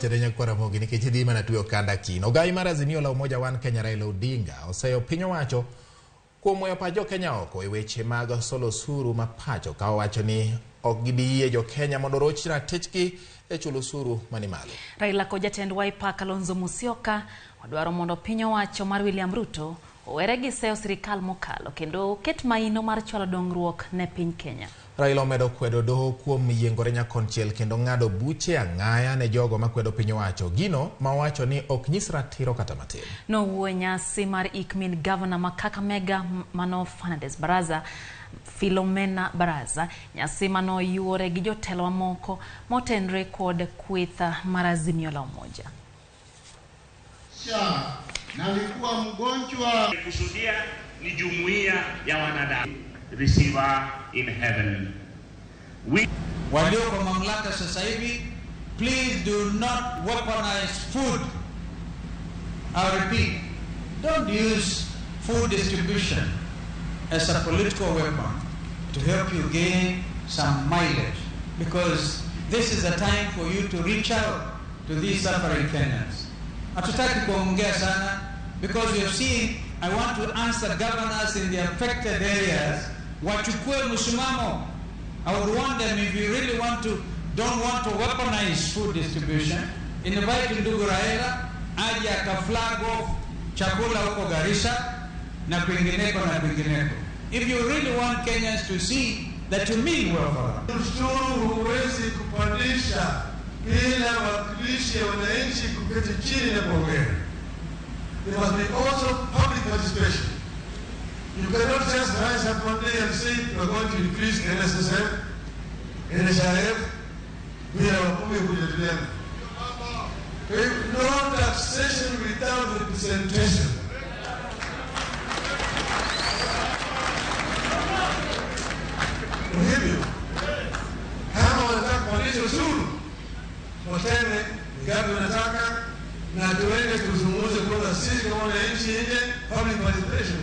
Nyakwaramogi nikech idhi mana tweyo kanda kino. Ogai mar Azimio la Umoja One Kenya Raila Odinga oseyo piny owacho kuom weyo pach jokenya oko e weche mag solo osuru ma pacho ka owacho ni ok gibi yie jokenya mondo oroch ratichgi e chulo osuru mani malo. Raila kod jatend Wiper Kalonzo Musyoka odwaro mondo piny owacho mar William Ruto owere gi seyo sirikal mokalo kendo ket maino mar chwalo dongruok ne piny Kenya. Raila omedo kwedo doho kuom yiengore nyakonchiel kendo ng'ado buche ang'aya ne jogo makwedo piny owacho. Gino ma owacho ni ok nyis ratiro kata matin. Nowuo e nyasi mar ik min gavana ma Kakamega mano Fernandes Baraza, Philomena Baraza, nyasi mano yuore gi jotelo mamoko motenre kod kweth mar Azimio la Umoja. Nalikuwa mgonjwa. Kusudia ni jumuiya ya wanadamu. Receiver in heaven. We walio kwa mamlaka sasa hivi, please do not weaponize food. I repeat, don't use food distribution as a political weapon to help you gain some mileage, because this is a time for you to reach out to these suffering Kenyans. Hatutaki kuongea sana because we have seen. I want to answer governors in the affected areas wachukue msimamo. I would want them, if you really want to, don't want to weaponize food distribution, invite ndugu Raila aje aka flag off chakula huko Garissa na kwingineko na kwingineko. If you really want Kenyans to see that you mean well for them. Ushuru huwezi kupandisha bila wakilishi wananchi kuketi chini na kuongea. There must be also public participation. You cannot just rise up one day and say we are going to increase NSSF, NHIF, bila wabunge kujadiliana. No taxation without representation. Kwa hivyo, kama wanataka kupandisha ushuru, waseme ngapi wanataka na tuende tuzungumze kwanza sisi kama wananchi nje, public participation.